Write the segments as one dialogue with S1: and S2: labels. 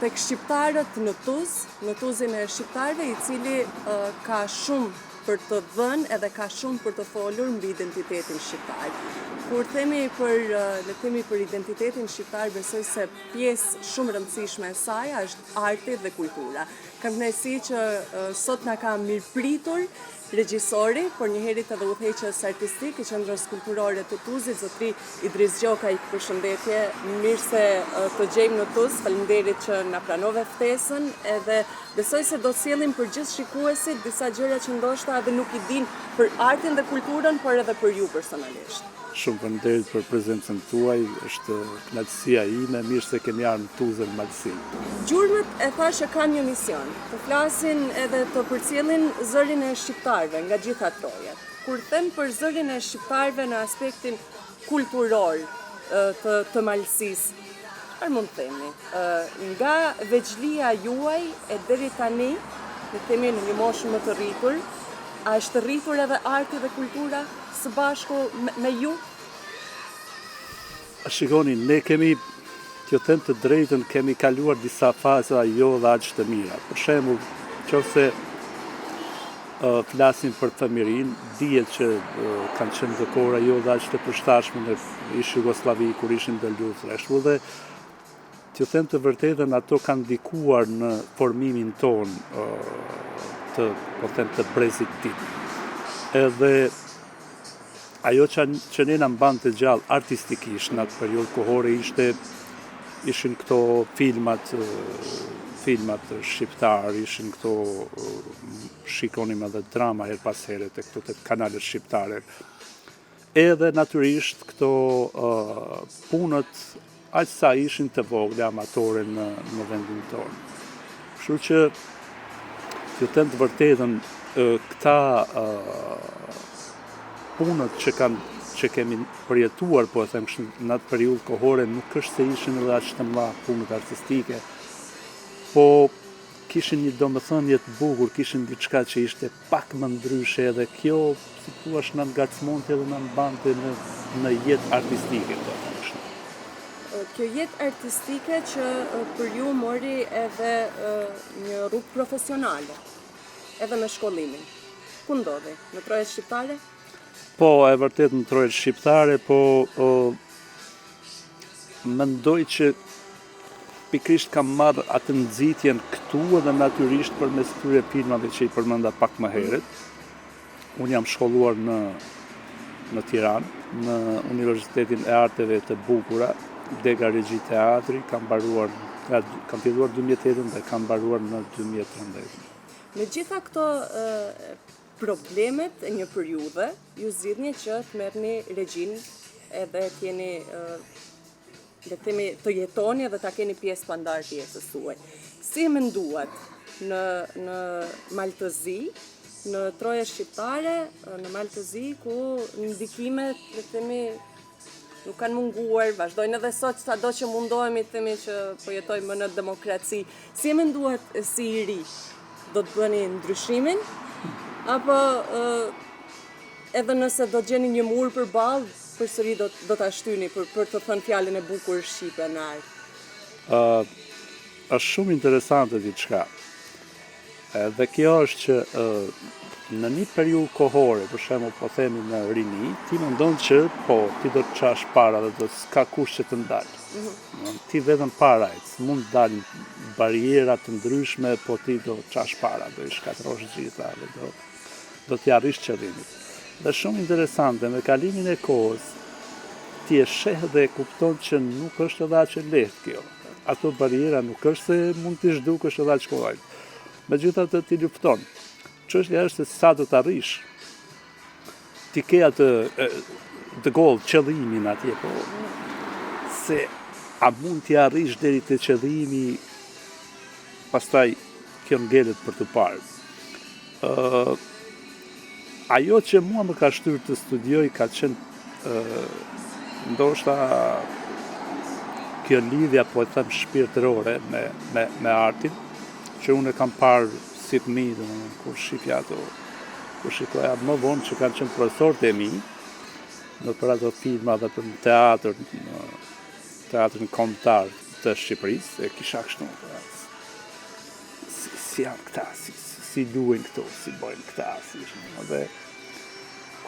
S1: tek shqiptarët në Tuz, në Tuzin e shqiptarëve, i cili ka shumë për të dhënë edhe ka shumë për të folur mbi identitetin shqiptar. Kur themi për, le të themi për identitetin shqiptar, besoj se pjesë shumë rëndësishme e saj është arti dhe kultura. Kam kënaqësi që sot na ka mirëpritur regjisori, por njëherit edhe udhëheqës artistik i Qendrës Kulturore të Tuzit, zotri Idriz Gjokaj, përshëndetje, mirë se të gjejmë në Tuz, faleminderit që na pranove ftesën, edhe besoj se do të sjellim për gjithë shikuesit disa gjëra që ndoshta edhe nuk i dinë për artin dhe kulturën, por edhe për ju personalisht.
S2: Shumë faleminderit për prezencën tuaj, është kënaqësia ime, mirë se keni ardhur në Tuz e në Malësi.
S1: Gjurmët e thashë kanë një mision, të flasin edhe të përcjellin zërin e shqiptarëve nga gjitha trojet. Kur them për zërin e shqiptarëve në aspektin kulturor të të Malësisë, çfarë mund të themi? Nga vegjëlia juaj e deri tani, le të themi në një moshë më të rritur, a është rritur edhe arti dhe kultura? Së bashku me ju?
S2: Shikoni, ne kemi, t'ju them të drejtën, kemi kaluar disa faza jo dhe aq të mira. Për shembull, qoftë se flasim për fëmijërinë, dihet që kanë qenë do kohëra jo dhe aq të përshtatshme në ish Jugosllavi kur ishin do luftëra, ashtu dhe T'ju them të vërtetën, ato kanë ndikuar në formimin tonë të, po them, të brezit tim. Edhe ajo që, që ne na mbante gjallë artistikisht në atë periudhë kohore ishte ishin këto filmat filmat shqiptar, ishin këto shikonim edhe drama herë pas here te këto te kanalet shqiptare. Edhe natyrisht këto punët aq sa ishin të vogla amatore në në vendin tonë. Kështu që t'ju them të vërtetën, këta punët që kanë që kemi përjetuar, po e them kështu, në atë periudhë kohore nuk është se ishin edhe aq të mëdha punët artistike, po kishin një domethënie të bukur, kishin diçka që ishte pak më ndryshe edhe kjo, si të thuash, na ngacmonte edhe na mbante në në jetë artistike, po them kështu.
S1: Kjo jetë artistike që për ju mori edhe një rrugë profesionale, edhe me shkollimin. Ku ndodhi? Në trojet shqiptare?
S2: Po, e vërtetë në trojet shqiptare, po o, mendoj që Pikërisht kam marrë atë nxitjen këtu edhe natyrisht përmes këtyre filmave që i përmenda pak më herët. Unë jam shkolluar në në Tiranë, në Universitetin e Arteve të Bukura, dega regji teatri, kam mbaruar nga kam filluar 2008 dhe kam mbaruar në 2013.
S1: Me gjitha këto problemet e një periudhe, ju zgjidhni që të merrni regjinë edhe të jeni le të themi, të jetoni dhe ta keni pjesë pandarë të jetës tuaj. Si e menduat në, në Mal të Zi, në troje shqiptare, në Mal të Zi, ku ndikimet, le të themi, nuk kanë munguar, vazhdojnë edhe sot, sado që mundohemi të themi që po jetojmë më në demokraci. Si e menduat si i ri? Do të bëni ndryshimin? Apo Edhe nëse do të gjeni një mur përballë, përsëri do do ta shtyni për për të thënë fjalën e bukur shqipe në
S2: art. Ë është shumë interesante diçka. Dhe kjo është që ë në një periudhë kohore, për shembull, po themi në rini, ti mendon që po, ti do të çash para dhe do s'ka kush që të ndal. Mm -hmm. Ti vetëm para ec, mund të dalin barriera të ndryshme, po ti do çash para, do i shkatërrosh gjitha dhe do do t'ia arrish qëllimit. Dhe shumë interesante, me kalimin e kohës, ti e sheh dhe e kupton që nuk është edhe aq e lehtë kjo. Ato barriera nuk është se mund t'i zhdukësh edhe aq kollaj. Megjithatë ti lufton. Çështja është se sa do të arrish. Ti ke atë the goal, qëllimin atje, po se a mund t'i arrish deri te qëllimi, pastaj kjo ngelet për të parë. Ë ajo që mua më ka shtyrë të studioj ka qenë ë ndoshta kjo lidhja po e them shpirtërore me me me artin, që unë e kam parë si fëmijë, domethënë kur shifja ato, kur shikoja më vonë që kanë qenë profesorët e mi, nëpër ato filma dhe për në teatër, në teatrin kombëtar. të Shqipërisë, e kisha kështu, si, si janë këta, si, si, si luajnë këto, si bëjnë këta, si është, dhe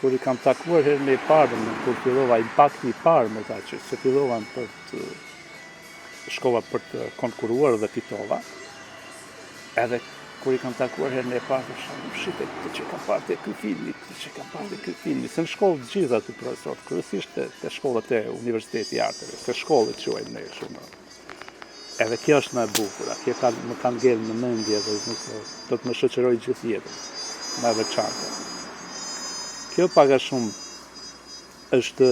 S2: kur i kam takuar herën e parë, në kur fillova impakti i parë me ta, që se fillova për të shkova për të konkuruar dhe fitova, edhe kur i kam takuar herën e parë, thosha, shife këtë që kam parë te ky filmi, këtë që kam parë te ky filmi, se në shkollë të gjitha të profesorët, kryesisht te, te shkollat e Universiteti i Arteve, se shkollë e quajmë ne shumë. Edhe kjo është më e bukura, kjo ka, më ka ngel në mendje dhe nuk do të më shoqërojë gjithë jetën, më e veçanta. Kjo pak a shumë është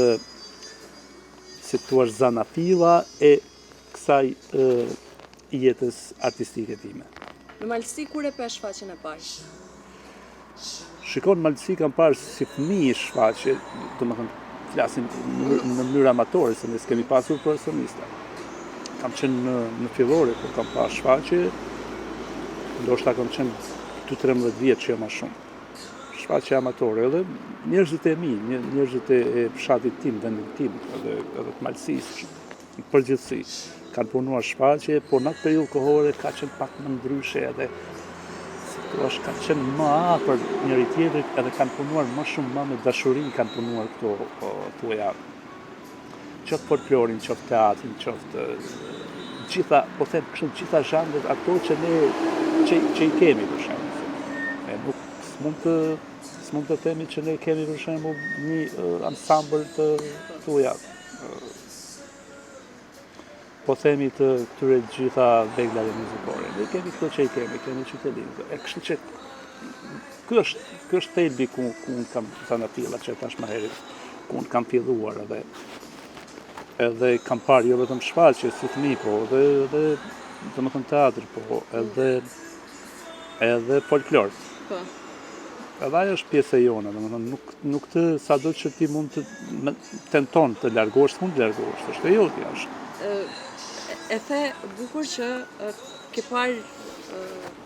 S2: si të thuash zanafilla e kësaj e, jetës artistike time.
S1: Në Malësi kur e pe shfaqjen e parë?
S2: Shiko, në Malësi kam parë si fëmijë shfaqje, domethënë flasim në, në mënyrë amatore, se ne s'kemi pasur profesionista. Kam qenë në, në fillore, kur kam parë shfaqje, ndoshta kam qenë 2-13 vjeç jo ma shumë. Shfaqje amatore, edhe njerëzit e mi, njerëzit e, e fshatit tim, vendit tim, edhe, edhe të Malësisë, në përgjithësi, kanë punuar shfaqje, por në atë periudhë kohore ka qenë pak më ndryshe edhe si thua, kanë qenë më afër njëri tjetrit edhe kanë punuar më shumë më me dashuri kanë punuar këto po, thuaja qoftë folklorin, qoftë teatrin, qoftë gjitha, po them kështu gjitha zhanret ato që ne që, që i kemi për shembull. Ne nuk s'mund të s'mund të themi që ne kemi për shembull një uh, ansambël të thuaja po themi të këtyre gjitha veglave muzikore. Ne kemi këto që i kemi, kemi qytetin. E kështu që ky është ky është thelbi ku ku unë kam zanafilla që thash më herët, ku unë kam filluar edhe edhe kam parë jo vetëm shfaqje si fëmijë, po edhe edhe domethënë teatr, po edhe edhe folklor.
S1: Po.
S2: Edhe ajo është pjesë e jona, domethënë nuk nuk të sado që ti mund të me, tenton të largohesh, s'mund të largohesh, është e jotja
S1: është. Ë e the bukur që ke parë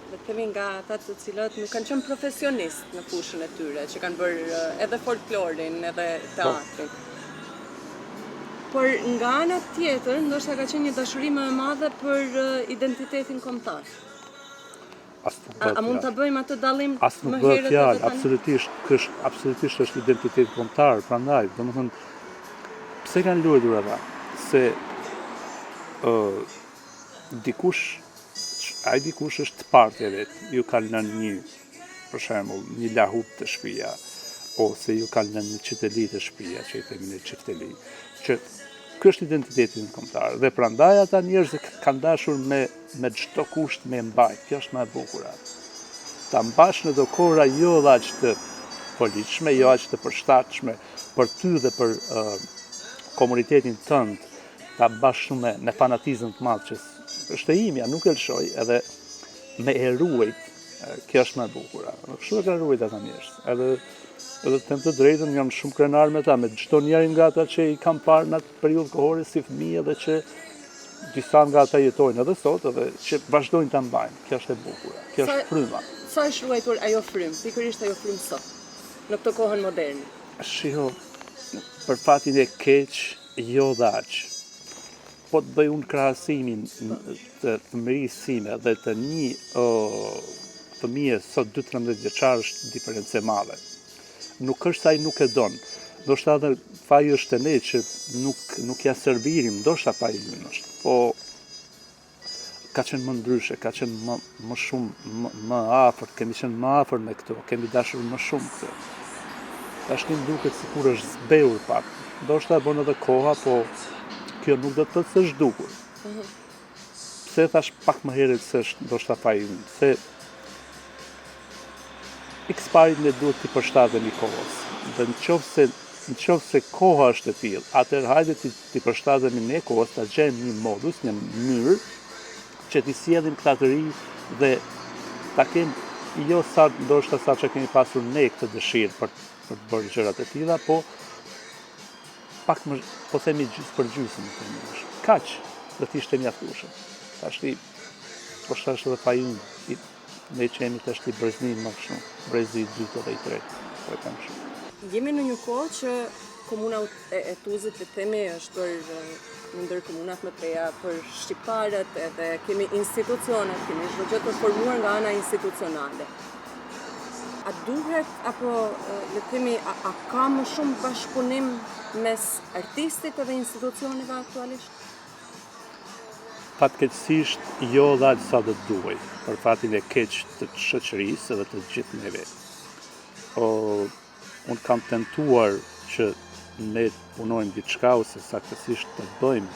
S1: le të themi nga ata të cilët nuk kanë qenë profesionistë në fushën e tyre, që kanë bërë edhe folklorin, edhe po. teatrin. Por nga ana tjetër, ndoshta ka qenë një dashuri më e madhe për identitetin kombëtar.
S2: As nuk bëhet
S1: A, a mund ta bëjmë atë dallim
S2: As nuk bëhet fjalë, absolutisht, ky është absolutisht është identitet kombëtar, prandaj, domethënë pse kanë luajtur ata? Se ë uh, dikush ai dikush është të parët e vet, ju kanë lënë një për shembull, një lahutë te shtëpia ose ju kanë lënë një çiteli te shtëpia, që i themi ne çifteli, që ky është identiteti kombëtar dhe prandaj ata njerëz kanë dashur me me çdo kusht me mbajt, kjo është më e bukura. Ta mbash në do kohëra jo dhe aq të volitshme, jo aq të përshtatshme për ty dhe për uh, komunitetin tënd, ta mbash shumë me, me fanatizëm të madh që është e imja, nuk e lëshoj edhe me e ruajt, kjo është më e bukura. Kështu e kanë ruajt ata njerëz. Edhe edhe të them të drejtën, jam shumë krenar me ta, me çdo njeri nga ata që i kam parë në atë periudhë kohore si fëmijë edhe që disa nga ata jetojnë edhe sot edhe që vazhdojnë ta mbajnë. Kjo është e bukur. Kjo është
S1: fryma. Sa është ruajtur ajo frymë, pikërisht ajo frymë sot, në këtë kohën moderne?
S2: Shiho, për fatin e keq, jo dhe aq. Po të bëj unë krahasimin të fëmijërisë sime dhe të një o, fëmije sot 2-13 vjeçar është diferencë e madhe. Nuk është se ai nuk e don. Ndoshta edhe faji është te ne që nuk nuk ja servirim, ndoshta faji ynë është. Po ka qenë më ndryshe, ka qenë më më shumë më, më afër, kemi qenë më afër me këto, kemi dashur më shumë këto. Tashti më duket sikur është zbehur pak. Ndoshta e bën edhe koha, po kjo nuk do të thotë se është zhdukur. Mhm. Pse thash pak më herët se është ndoshta faji ynë, se pikësëpari ne duhet t'i përshtatemi kohës. Dhe në qoftë se në qoftë se koha është e tillë, atëherë hajde t'i t'i përshtatemi ne kohës, ta gjejmë një modus, një mënyrë që t'i sjellim këta të rinj dhe ta kemë jo sa ndoshta sa që kemi pasur ne këtë dëshirë për për të bërë gjërat e tilla, po pak më po themi gjysmë për gjysmë, themi është. Kaq do të ishte mjaftueshëm. Tashti po është edhe faji ynë, ne që jemi tashti brezni më kështu, brezi i dytë dhe i tretë, po e them kështu.
S1: Jemi në një kohë që. Komuna e, e Tuzit, le të themi, është bërë një ndër komunat më të reja për shqiptarët edhe kemi institucionet, kemi çdo gjë të formuar nga ana institucionale. A duhet apo le të themi a, a ka më shumë bashkëpunim mes artistit edhe institucioneve aktualisht?
S2: Fatkeqësisht jo dhe aq sa do të duhej, për fatin e keq të shoqërisë edhe të gjithë neve. O, Unë kam tentuar që ne të punojmë diçka ose saktësisht të bëjmë,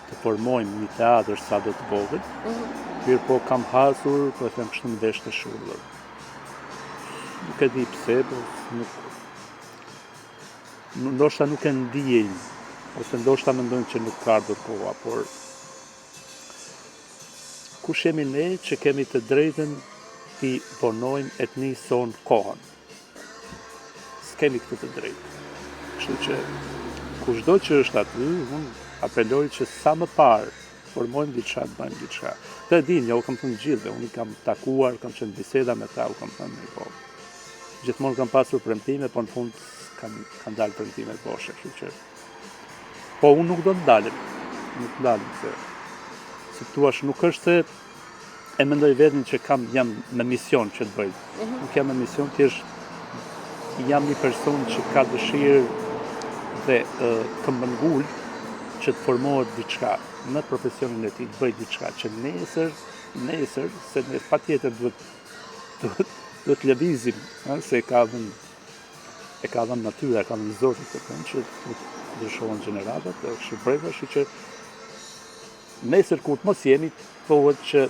S2: të formojmë një teatër sado të vogël, mm -hmm. mirëpo kam hasur, po e them kështu në vesh të shurdhër. Nuk e di pse, po nuk ndoshta nuk e ndiejnë ose ndoshta mendojnë që nuk ka ardhur koha, por kush jemi ne që kemi të drejtën t'i vonojmë etnisë sonë kohën? S'kemi këtë të drejtë. Kështu që kushdo që është aty, unë apeloj që sa më parë formojmë diçka, të bëjmë diçka. Këtë e dinë, ja u kam thënë gjithëve, unë i kam takuar, kam qenë biseda me ta, u kam thënë, po. Gjithmonë kam pasur premtime, po në fund kanë kanë dalë premtime boshe, kështu që Po unë nuk do të ndalem, nuk ndalem se si thua nuk është se e mendoj veten që kam jam me mision që të bëj. Mm -hmm. Nuk jam me mision, thjesht jam një person që ka dëshirë dhe uh, këmbëngul që të formohet diçka në profesionin e tij, të bëj diçka që nesër, nesër, se ne patjetër duhet duhet duhet të lëvizim, ëh, se ka dhënë e ka dhënë natyra, e ka dhënë Zoti këtë punë që të ndryshohen gjeneratat, dhe kështu breza, kështu që nesër kur të mos jemi, thuhet që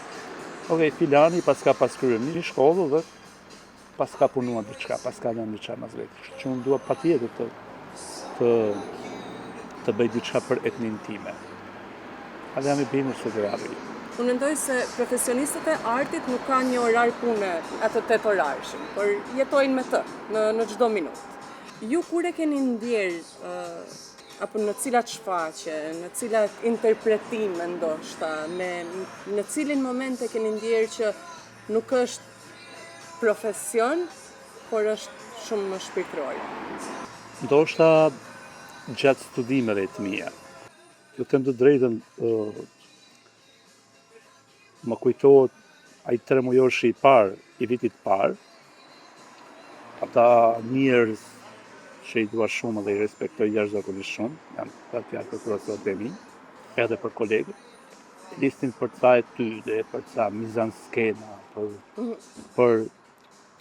S2: ok, filani paska pas kryer një shkollë dhe paska punuar diçka, paska dhënë diçka mas veti. Kështu që unë dua patjetër të të të bëj diçka për etninë time. Edhe jam i bindur se do arrij.
S1: Unë mendoj se profesionistët e artit nuk kanë një orar pune atë tetorarëshin, por jetojnë me të në në çdo minutë. Ju kur e keni ndjerë uh, apo në cilat shfaqje, në cilat interpretime ndoshta, me në cilin moment e keni ndjerë që nuk është profesion, por është shumë më shpirtërore?
S2: Ndoshta gjatë studimeve të mia. T'ju them të drejtën, më kujtohet ai tremujorshi i parë i vitit të parë, ata njerëz që i dua shumë dhe i respektoj jashtëzakonisht shumë, janë bëhet fjalë për profesorët e mi, edhe për kolegët, flisnin për ca etyde, për ca mizanskena, për, për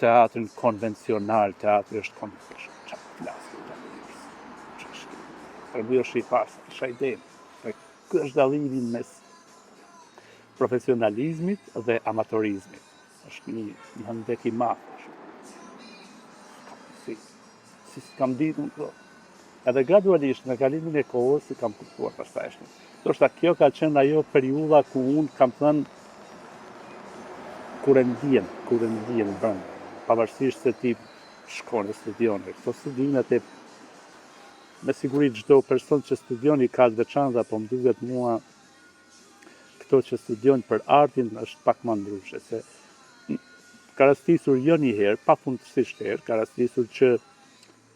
S2: teatrin konvencional, teatri është konvencional, ça po flasin këta njerëz, ça është kjo? Tremujorshi i parë, s'e kisha idenë, dhe ky është dallimi mes profesionalizmit dhe amatorizmit. Është një një hendek i madh. Si, si s'kam ditur unë këto. Edhe gradualisht me kalimin e kohës i kam kuptuar pastaj është. Ndoshta kjo ka qenë ajo periudha ku unë kam thënë kur e ndjen, kur e ndjen brenda, pavarësisht se ti shkon e studion, e këto studimet e me siguri çdo person që studion i ka të veçanta, po më duket mua këto që studiojnë për artin është pak më ndryshe, se ka rastisur jo një herë, pafundësisht herë, ka rastisur që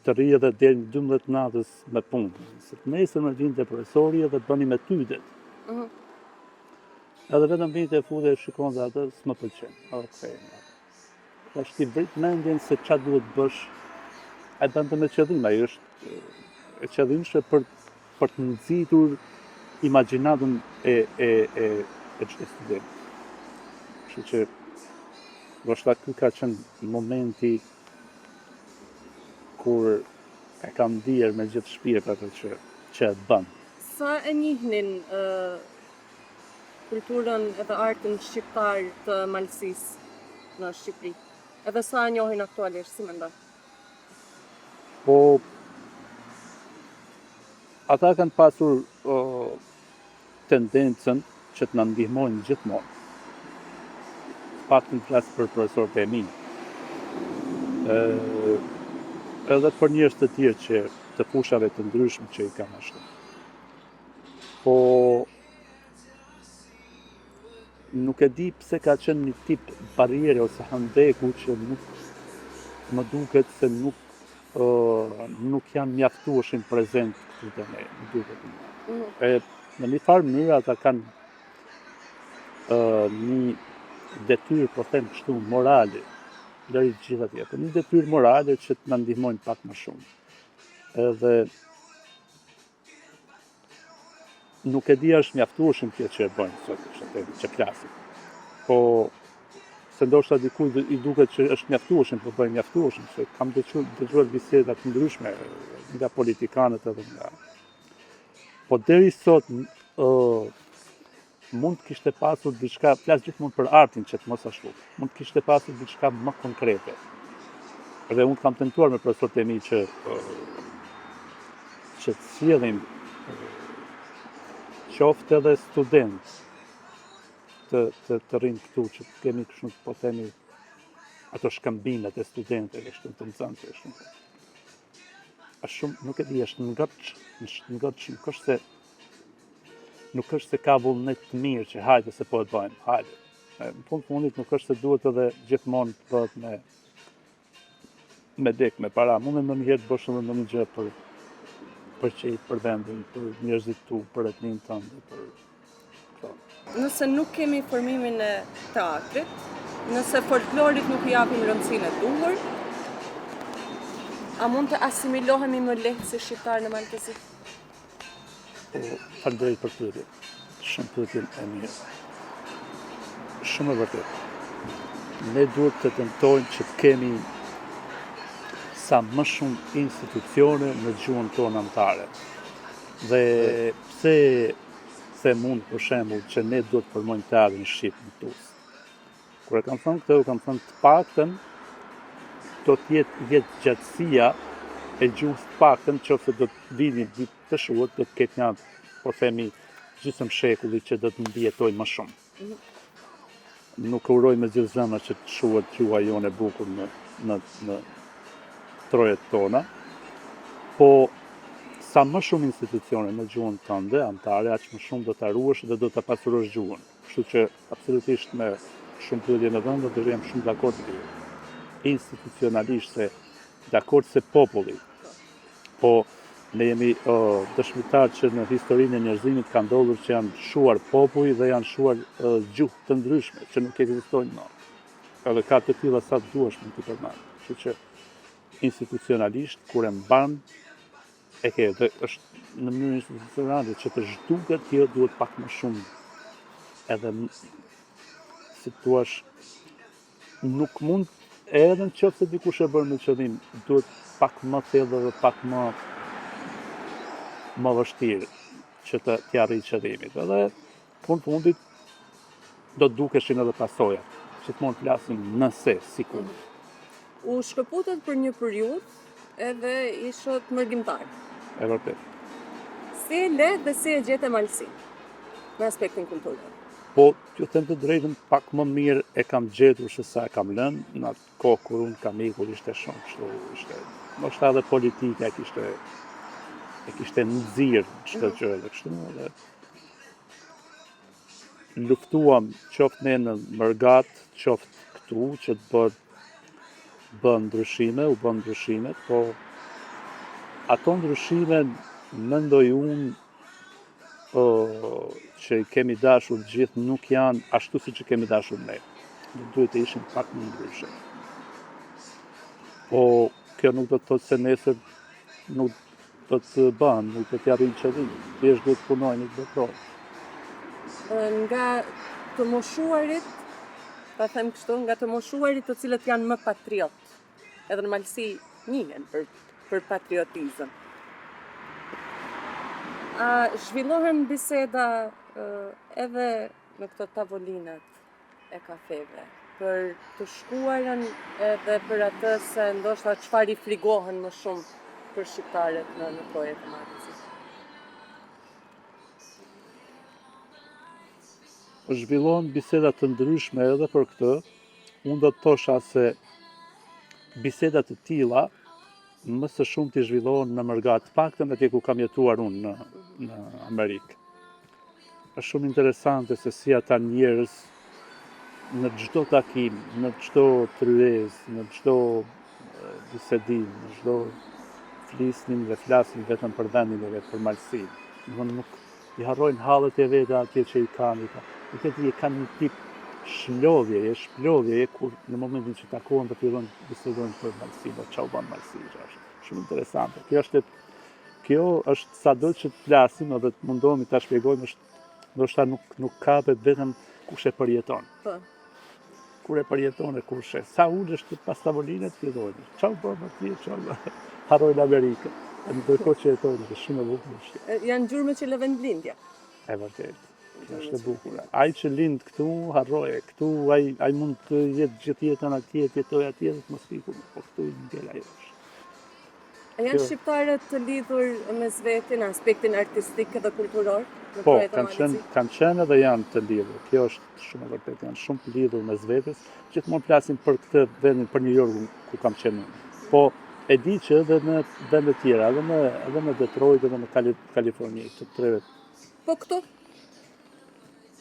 S2: të rri edhe deri në 12 natës me punë. Se të nesërmen vinte profesori edhe bënim etydet. Mm -hmm. Edhe vetëm vinte e fute e shikon dhe atë s'më pëlqen, edhe kthehej. Tash t'i vrit mendjen se ça duhet bësh, e bënte me qëllim, ajo është e qëllimshme për për të nxitur imagjinatën e e e e çdo studenti. Kështu që ndoshta ky ka qenë momenti kur e kam ndier me gjithë shpirt atë që që e bën.
S1: Sa e njihnin uh, kulturën edhe artin shqiptar të Malësisë në Shqipëri? Edhe sa e njohin aktualisht, si mendon?
S2: Po ata kanë pasur uh, tendencën që të na ndihmojnë gjithmonë. Të paktën flas për profesorët e mi. Ë edhe për njerëz të tjerë që të fushave të ndryshme që i kam ashtu. Po nuk e di pse ka qenë një tip barriere ose hendeku që nuk më duket se nuk. nuk janë mjaftueshëm prezent këtu te ne, më duket mua. Mm. E në një farë mënyre ata kanë një detyrë, po them kështu, morale, deri të gjitha tjera, po një detyrë morale që të na ndihmojnë pak më shumë. Edhe Nuk e di a është mjaftueshëm kjo që e bëjnë sot, që themi, që flasim. Po se ndoshta dikujt i duket që është mjaftueshëm, po bëjnë mjaftueshëm, se kam dëgjuar, dëgjuar biseda të ndryshme nga politikanët edhe nga Po deri sot ë mund të kishte pasur diçka, flas gjithmonë për artin që të mos ashtu, mund të kishte pasur diçka më konkrete. Dhe unë kam tentuar me profesorët e mi që që të sjellim qoftë edhe student të, të, të rrinë këtu, që të kemi kështu po themi ato shkëmbimet e studentëve, kështu të nxënësve, kështu. Është shumë, nuk e di, është ngërç, është ngërç, nuk është se nuk është se ka vullnet të mirë që hajde se po e bëjmë, hajde. Në fund fundit nuk është se duhet edhe gjithmonë të bëhet me me lek, me para, mund ndonjëherë të bësh edhe ndonjë gjë për për qejf, për vendin, për njerëzit tu, për etninë tënde, për këto.
S1: Nëse nuk kemi formimin e teatrit, nëse folklorit nuk i japim rëndësinë e duhur, a mund të asimilohemi më lehtë si shqiptarë në Mal të Zi?
S2: Faleminderit për pyetjen. Shumë pyetje e mirë. Shumë e vërtetë. Ne duhet të tentojmë që të kemi sa më shumë institucione në gjuhën tonë amtare. Dhe pse them unë për shembull që ne duhet të formojmë teatrin shqip në Tuz. Kur e kam thënë këtë, u kam thënë të paktën do të jetë jetëgjatësia e gjuhës të paktën, qoftë se do të vijë një ditë të shuhet, do të ketë një, po themi, gjysëm shekulli që do të mbijetojë më shumë. Nuk e uroj me gjithë zemër që të shuhet gjuha jonë e bukur në, në, në trojet tona, po sa më shumë institucione në gjuhën tënde, amtare, aq më shumë do ta ruash dhe do ta pasurosh gjuhën. Kështu që absolutisht me shumë pyetje në vend dhe jam shumë dakord me ju. Institucionalisht se dakord se populli, po ne jemi uh, dëshmitar që në historinë e njerëzimit ka ndodhur që janë shuar popuj dhe janë shuar uh, gjuhë të ndryshme që nuk ekzistojnë më. Edhe ka të tilla sa të duash mund t'i përmend. Kështu që institucionalisht kur e mban E ke, dhe është në mënyrë institucionale që të zhduket kjo duhet pak më shumë edhe si të thuash nuk mund edhe në qoftë se dikush e bën me qëllim duhet pak më thellë dhe pak më më vështirë që të t'i arrijë qëllimit. Edhe fund fundit do të dukeshin edhe pasojat. Gjithmonë flasim nëse, sikur.
S1: U shkëputët për një periudhë edhe ishët mërgimtar.
S2: E vërtetë.
S1: Si e le dhe si e gjete Malësinë në aspektin kulturor?
S2: Po, t'ju them të drejtën, pak më mirë e kam gjetur se sa e kam lënë, në atë kohë kur unë kam ikur ishte shumë kështu, ishte, ndoshta edhe politika e kishte e kishte nxirë çdo mhm. gjë edhe kështu, edhe luftuam qoftë ne në mërgatë, qoftë këtu, që të bëhet bën ndryshime, u bën ndryshime, po ato ndryshime mendoj unë o, që i kemi dashur të gjithë nuk janë ashtu siç i kemi dashur ne. Do duhet të ishin pak më ndryshe. Po kjo nuk do të thotë se nesër nuk do të bëhen, nuk do t'i arrijnë qëllimit. Thjesht duhet të punojnë, të veprojnë.
S1: Nga të moshuarit, ta them kështu, nga të moshuarit të cilët janë më patriot, edhe në Malësi njihen për, për patriotizëm. A zhvillohen biseda edhe në këto tavolinat e kafeve për të shkuarën edhe për atë se ndoshta çfarë i frigohen më shumë për shqiptarët në në trojet e Malit të Zi.
S2: Zhvillohen biseda të ndryshme edhe për këtë. Unë do të thosha se biseda të tilla më së shumti zhvillohen në mërgatë, të paktën atje ku kam jetuar unë në në Amerikë. Është shumë interesante se si ata njerëz në çdo takim, në çdo tryezë, në çdo bisedim, në çdo flisnin dhe flasin vetëm për vendin e vet, për Malësinë. Domethënë nuk i harrojnë hallet e veta atje që i kanë, i kanë. Nuk e di, e kanë një tip shlodhjeje, shplodhjeje, kur në momentin që takohen dhe fillojnë të bisedojnë për Malësinë, po ça u bë n'Malësi, që është shumë interesante. Kjo është kjo është sado që të flasim edhe të mundohemi ta shpjegojmë është ndoshta nuk nuk kapet vetëm kush e përjeton. Po. Kur e përjeton e kur sheh. Sa ulesh ti pas tavoline të fillojnë. Ça u bë me ti, ça u bë. Harrojnë Amerikën. E ndërkohë që jetojnë, është shumë e bukur
S1: është. Janë gjurmë që lë vendlindja.
S2: E vërtetë. Kjo është e bukur. Ai që lind këtu, harroje. Këtu ai ai mund të jetë gjithë jetën atje, të jetojë atje dhe të mos iku, po këtu i ngel ajo është.
S1: A janë shqiptarët të lidhur mes veti në aspektin artistik dhe kulturor?
S2: Po, kanë qenë, kanë qenë edhe janë të lidhur. Kjo është shumë e vërtetë, janë shumë të lidhur mes vetes. Gjithmonë flasim për këtë vendin, për New Yorkun ku kam qenë unë. Po, e di që edhe në vende tjera, edhe në, edhe në Detroit, edhe në Kaliforni, të trevet.
S1: Po këtu?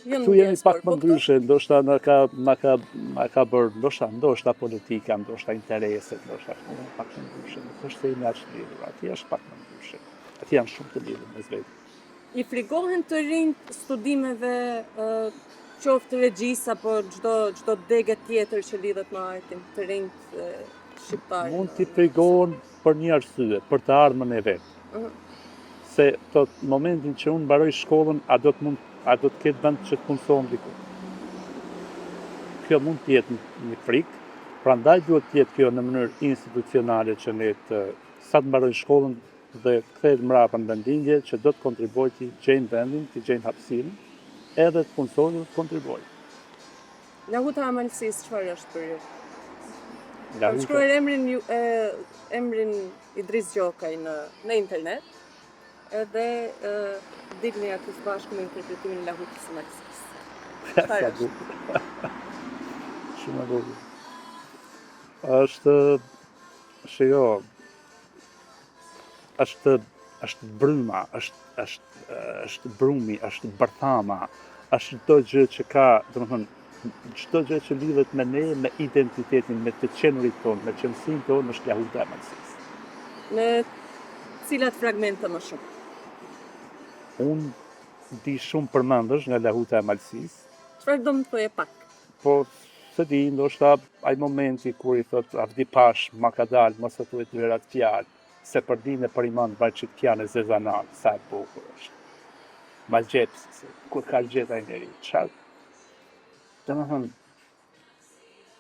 S2: Këtu jemi pak më po ndryshe, ndoshta na ka na ka na ka bërë, ndoshta ndoshta politika, ndoshta intereset, ndoshta këtu jemi pak më ndryshe, nuk është se jemi aq të lidhur, atje është pak më ndryshe. Atje janë shumë të lidhur mes
S1: veti. I frigohen të rinjtë studimeve qoftë regjisë apo çdo çdo dege tjetër që lidhet me artin, të rinjtë
S2: shqiptarë. Mund t'i frigohen për një arsye, për të ardhmen e vet. Se thotë momentin që unë mbaroj shkollën, a do të mund, a do të ketë vend që të punësohem diku? Kjo mund të jetë një frikë, prandaj duhet të jetë kjo në mënyrë institucionale që ne të sa të mbarojnë shkollën dhe të kthehet mbrapa në vendlindje që do të kontribuojë t'i gjejnë vendin, t'i gjejnë hapësirën, edhe të punësohen dhe të kontribuojnë.
S1: Lahuta e Malësisë çfarë është për ju? Kam shkruar emrin ju, e, emrin Idriz Gjokaj në në internet. Edhe e, dilni aty së bashku me interpretimin e Lahutës së Malësisë.
S2: Çfarë është? Shumë e bukur. Është shiko, është është bryma, është është është brumi, është bërthama, është çdo gjë që ka, domethënë, çdo gjë që lidhet me ne, me identitetin, me të qenurit tonë, me qenësinë tonë, është lahuta e
S1: Malësisë. Në cilat fragmente më
S2: shumë? Unë di shumë përmendësh nga lahuta e
S1: Malësisë. Çfarë do më thoje pak?
S2: Po, s'e di, ndoshta ai momenti kur i thot Avdi Pash, ma ka dalë, mos e thuaj dy herë atë fjalë, se për din e për iman vaj qit kjanë e zeza nanë, sa e bukur është. Magjepsëse, se ku ka gjetë ai njeri, ça? Domethënë,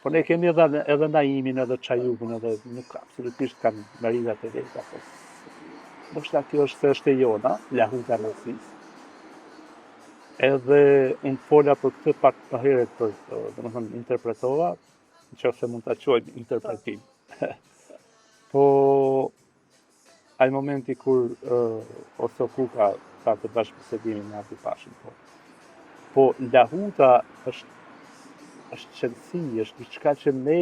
S2: po ne kemi edhe, edhe Naimin, edhe Çajupin, edhe nuk absolutisht kanë meritat e veta, po ndoshta kjo është se është e jona, lahuta e Malësisë. Edhe unë fola për këtë pak më herët për, domethënë, interpretova, në qoftë se mund ta quajmë interpretim. Po, ai momenti kur uh, Oso Kuka ka të bashkëbisedimin me Avdi Pashën, po. Po, lahuta është është qenësi, është diçka që ne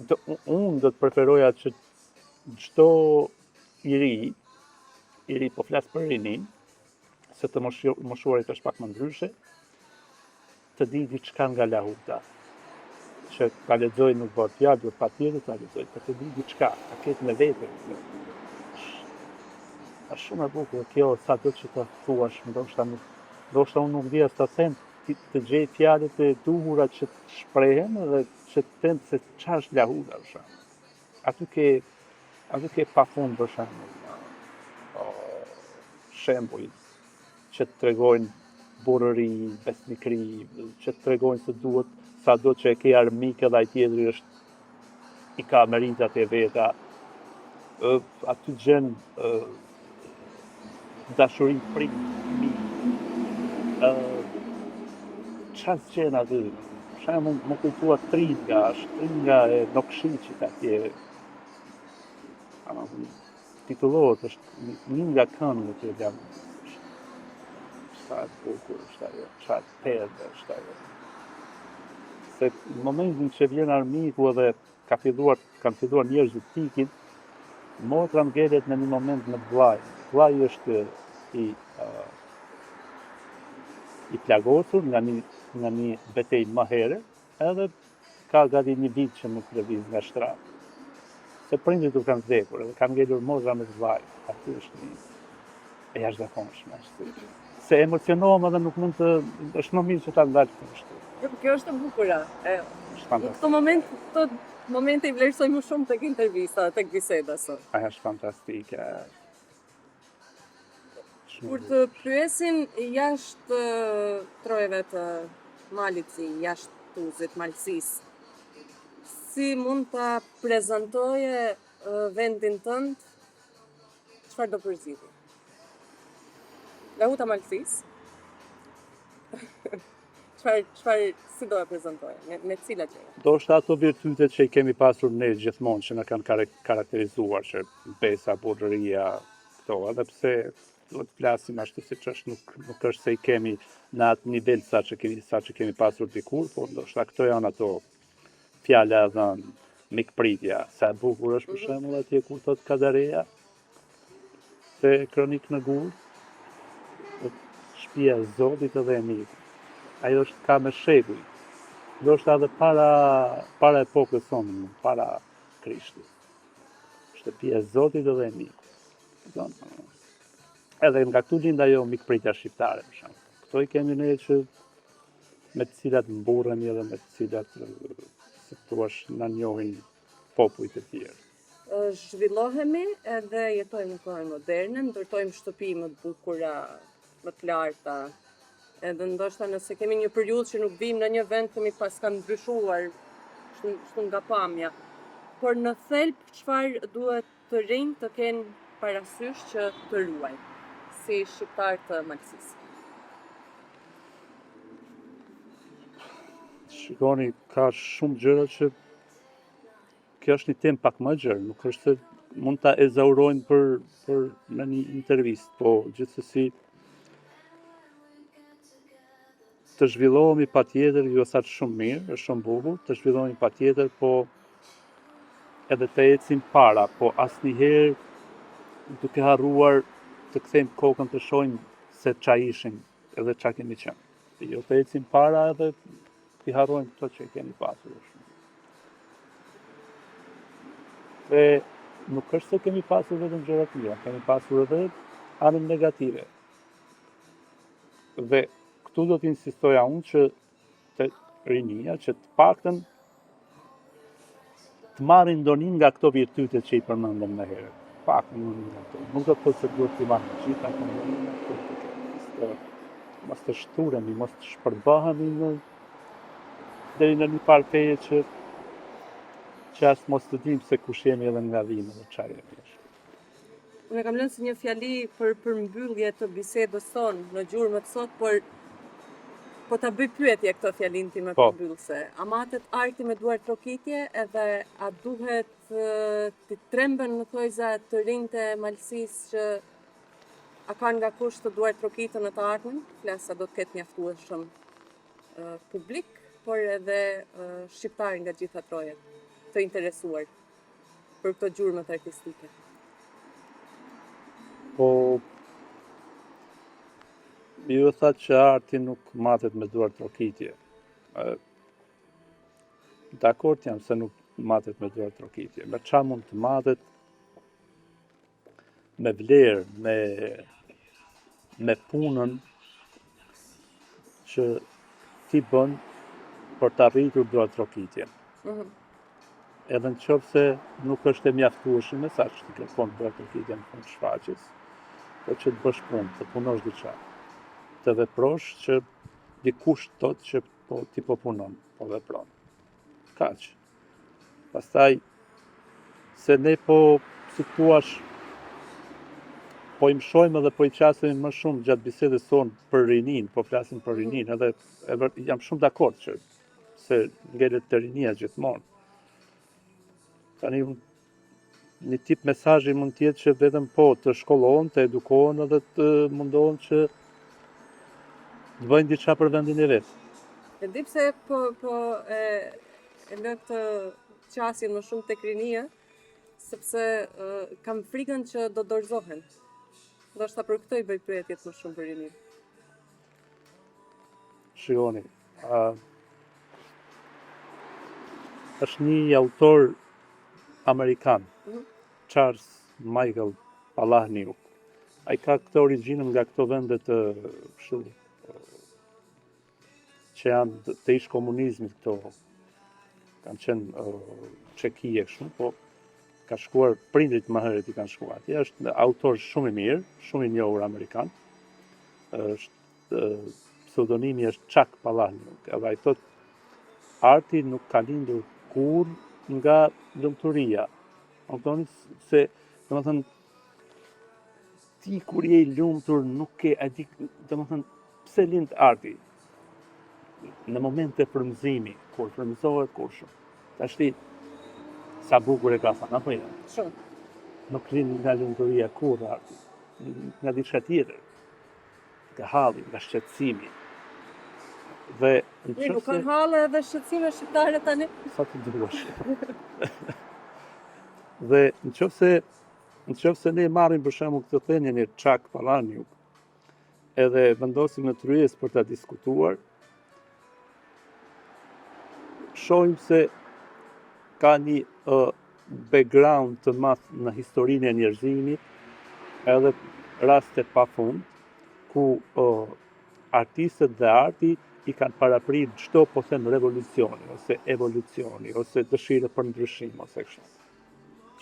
S2: do, unë do të preferoja që çdo i ri, i ri po flas për rininë, se të moshuarit është pak më ndryshe, të di diçka nga lahuta, që ta lexoj nuk bëhet fjalë, duhet patjetër ta lexoj, por të di diçka, ta ketë me vete. Është shumë e bukur kjo, sado që ta thuash, ndoshta nuk, ndoshta unë nuk di as ta them, të, të gjej fjalët e duhura që të shprehen dhe që të them se çfarë është lahuta për shembull. Aty ke aty ke pafund për shembull. Shembuj që të tregojnë burrëri, besnikëri, që të tregojnë se duhet, sado që e ke armik edhe ai tjetri është i ka meritat e veta. Aty gjen dashuri prind, fëmijë. Ça s'gjen aty? Shembull, m'u kujtua Tringa, është Tringa e Nokshiqit atje. Ama, titullohet, është një nga këngët e Lahutës. Sa e bukur është ajo, ça perle është ajo. Se në momentin që vjen armiku edhe ka filluar, kanë filluar njerëzit të ikin, motra ngelet në një moment me vëllain. Vëllai është i uh, i plagosur nga një nga një betejë më herët, edhe ka gati një vit që nuk lëviz nga shtrati. Se prindërit u kanë vdekur edhe kanë ngelur motra me të vllai. Aty është një e jashtëzakonshme. Është. Se emocionohem edhe nuk mund të është më mirë që ta ndal këtë
S1: kështu. Jo, po kjo është e bukura. E, në këto moment, këto momente i vlerësoj më shumë tek intervista, tek biseda
S2: sot. Ajo është fantastike.
S1: Kur të pyesin jashtë trojeve të Malit Zi, jashtë Tuzit, Malësisë, si mund ta prezantoje vendin tënd, çfarë do përzgjidhje? Lahuta e Malësisë. Çfarë çfarë si do e prezantoje? Me me cilat
S2: gjëra? Ndoshta ato virtytet që i kemi pasur ne gjithmonë që na kanë karakterizuar që besa, burrëria, këto, edhe pse duhet të flasim ashtu siç është, nuk nuk është se i kemi në atë nivel sa që kemi sa që kemi pasur dikur, por ndoshta këto janë ato fjala e dhënë, mikpritja, sa e bukur është për mhm. shembull atje kur thotë Kadareja, Te Kronikë në gur, shpia e Zotit edhe e mikut. Ajo është ka me shekuj. Ndoshta edhe para, para epokës sonë, para Krishtit. Shtëpia e Zotit edhe e mikut. Edhe nga këtu lind ajo mikpritja shqiptare, për shembull. Këto i kemi ne që me të cilat mburremi edhe me të cilat, si thuash, na njohin popujt e
S1: tjerë. Zhvillohemi edhe jetojmë në kohën moderne, ndërtojmë shtëpi më të bukura, më të larta. Edhe ndoshta nëse kemi një periudhë që nuk vijmë në një vend, themi paska ndryshuar kështu kështu nga pamja. Por në thelb çfarë duhet të rinjtë të kenë parasysh që të ruajnë si shqiptarë të Malësisë?
S2: Shikoni, ka shumë gjëra që Kjo është një temë pak më e gjerë, nuk është se mund ta ezaurojmë për për në një intervistë, po gjithsesi të zhvillohemi patjetër, ju e thatë shumë mirë, është shumë bukur, të zhvillohemi patjetër, po edhe të ecim para, po asnjëherë duke harruar të kthejmë kokën të shohim se ça ishim edhe ça kemi qenë. Jo të ecim para edhe t'i harrojmë këto që kemi pasur. Dhe nuk është se kemi pasur vetëm gjëra të mira, kemi pasur edhe anën negative. Dhe këtu do të insistoja unë që te rinia, që të paktën të marrin ndonjë nga këto virtyte që i përmendëm më herët. Pak ndonjë nga këto. Nuk do të thotë se duhet t'i marrin të gjitha, por ndonjë nga këto të kenë. Mos të mos të shthuremi, mos të shpërbëhemi në deri në një farë feje që që as mos të dimë se kush jemi edhe nga vijmë edhe çfarë jemi.
S1: Unë e kam lënë si një fjali për përmbyllje të bisedës sonë në gjurmët sot, por po ta bëj pyetje këtë fjalinë time po. përmbyllëse. A matet arti me duartrokitje edhe a duhet të tremben në thojza të rinjtë e Malësisë që a ka nga kush të duartrokitën në të ardhmen? Flas a do të ketë mjaftueshëm publik, por edhe shqiptarë nga gjitha trojet të interesuar për këto gjurmët artistike.
S2: Po, ju e thatë që arti nuk matet me duartrokitje. Dakord jam se nuk matet me duartrokitje. Me ça mund të matet me vlerë, me, me punën që ti bën për të arritur duartrokitjen. Mm -hmm. Edhe në qoftë se nuk është e mjaftueshme, sa që ti kërkon duartrokitjen në fund të shfaqjes, po që të bësh punë, të punosh diçka, të veprosh që dikush të thotë që po ti po punon, po vepron. Kaq. Pastaj, se ne po, si të thuash, po i mëshojmë edhe po i qasemi më shumë gjatë bisedës sonë për rininë, po flasim për mhm. rininë, edhe e, jam shumë dakord që se ngelet te rinia gjithmonë. Tani një tip mesazhi mund të jetë që vetëm po të shkollohen, të edukohen edhe të mundohen që të bëjnë diçka për vendin e
S1: vet. E di pse po po e e lë këtë qasjen më shumë tek rinia, sepse e, kam frikën që do dorëzohen. Ndoshta për këtë i bëj pyetjet më shumë për rininë.
S2: Shikoni, uh, është një autor amerikan, mm. Charles Michael Palahniuk. Ai ka këtë origjinën nga këto vende të kështu që janë të ish komunizmit këto kanë qenë Çekie kështu, po ka shkuar prindrit më herët i kanë shkuar atje. Është autor shumë i mirë, shumë i njohur amerikan. Është pseudonimi është Chuck Palahniuk. Edhe ai thotë arti nuk ka lindur kurrë nga lumturia. A kuptoni se, domethënë, ti kur je i lumtur nuk ke, a di, domethënë, pse lind arti? Në momente frymëzimi, kur frymëzohet kur shumë. Tashti, sa bukur e ka thënë, apo jo?
S1: Shumë.
S2: Nuk lind nga lumturia kurrë arti, nga diçka tjetër. Nga halli, nga shqetësimi.
S1: Dhe në qoftë nuk kanë halle edhe shqetësime shqiptarët tani?
S2: Sa të duash. Dhe në qoftë se në qoftë se ne marrim për shembull këtë thënien e Chuck Palahniuk, edhe vendosim në tryezë për ta diskutuar, shohim se ka një uh, background të madh në historinë e njerëzimit, edhe raste pa fund, ku uh, artistët dhe arti i kanë paraprirë çdo po them revolucioni ose evolucioni ose dëshire për ndryshim ose kështu.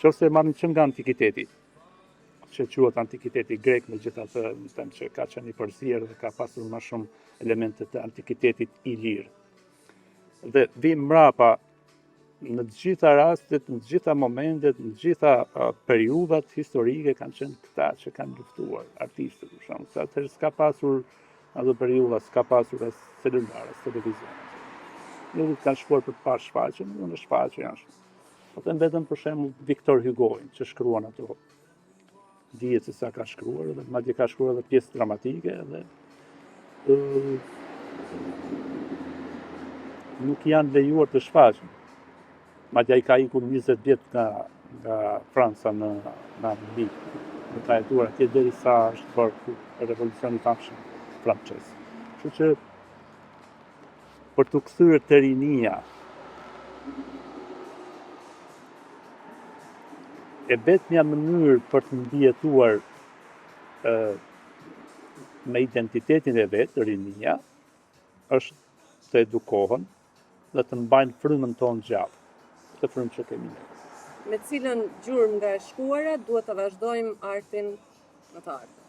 S2: Qoftë se marrim që nga antikiteti, që quhet antikiteti grek, megjithatë, më them që ka qenë i përzier dhe ka pasur më shumë elemente të antikitetit ilir. Dhe vim mrapa në të gjitha rastet, në të gjitha momentet, në të gjitha periudhat historike kanë qenë këta që kanë luftuar, artistët, për shembull, se atëherë s'ka pasur ato periudha, s'ka pasur as celular, as televizion. Njerëzit kanë shkuar për të parë shfaqjen, dhe në shfaqje janë shumë. Po them vetëm për shembull Victor Hugo-in që shkruan ato dihet se sa ka shkruar dhe madje ka shkruar edhe pjesë dramatike dhe ë nuk janë lejuar të shfaqen. Madje ai ka ikur 20 vjet nga nga Franca në në Angli, dhe ka jetuar atje derisa është bërë revolucioni i famshëm francez. Kështu që për t'u kthyer te rinia, E vetmja mënyrë për të mbijetuar me identitetin e vet, rinia, është të edukohen dhe të mbajnë frymën tonë gjallë, këtë frymë që kemi ne.
S1: Me cilën gjurmë nga e shkuara duhet ta vazhdojmë artin në të ardhmen?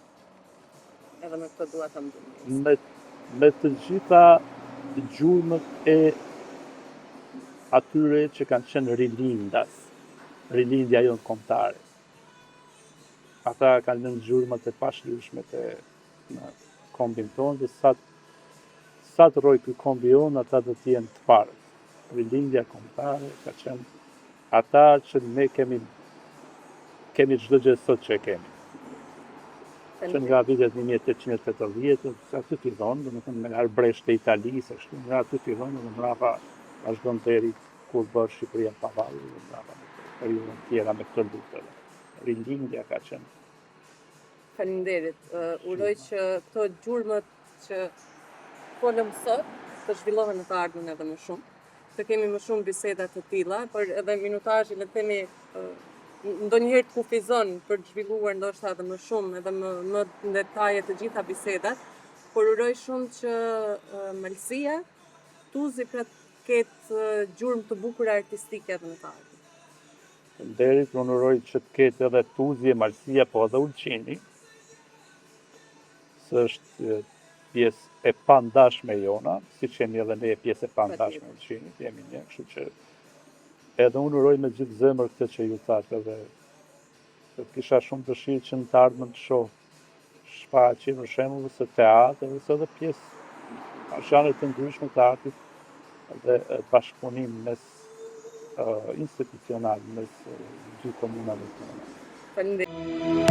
S1: Edhe me këtë dua ta
S2: mbyllim. Me, me të gjitha gjurmët e atyre që kanë qenë rilindas, rilindja jonë kombëtare. Ata kanë lënë gjurmët e pashlyeshme të në kombin tonë dhe sa sa të rrojë ky kombi jonë, ata do të jenë të parët. Rilindja kombëtare ka qenë Ata që ne kemi kemi çdo gjë sot që e kemi. Që nga vitet 1880, se aty fillon, domethënë me arbëreshët e Italisë, ashtu, nga aty fillon dhe mrapa vazhdon deri kur bëhet Shqipëria e pavarur dhe mrapa në periudhën tjera me këto luftëra. Rilindja ka qenë.
S1: Faleminderit. Uroj që këto gjurmët që folëm sot të zhvillohen në të ardhmen edhe më shumë. të kemi më shumë biseda të tilla, por edhe minutazhi le të themi ndonjëherë të kufizon për të zhvilluar ndoshta edhe më shumë, edhe më më në detaje të gjitha bisedat, por uroj shumë që Malësia, Tuzi pra të ketë gjurmë të bukura artistike edhe në të
S2: ardhmen. Faleminderit, unë uroj që të ketë edhe Tuzi e Malësia, po edhe Ulqini, se është pjesë e pandashme jona, siç jemi edhe ne pjesë e pandashme e Ulqinit, jemi një, kështu që edhe unë uroj me gjithë zemër këtë që ju thatë edhe do të kisha shumë dëshirë që në të ardhmen të shoh shfaqje, për shembull, ose teatër, ose edhe pjesë zhanre të ndryshme të artit dhe bashkëpunim mes institucional mes dy komunave tona.
S1: Faleminderit.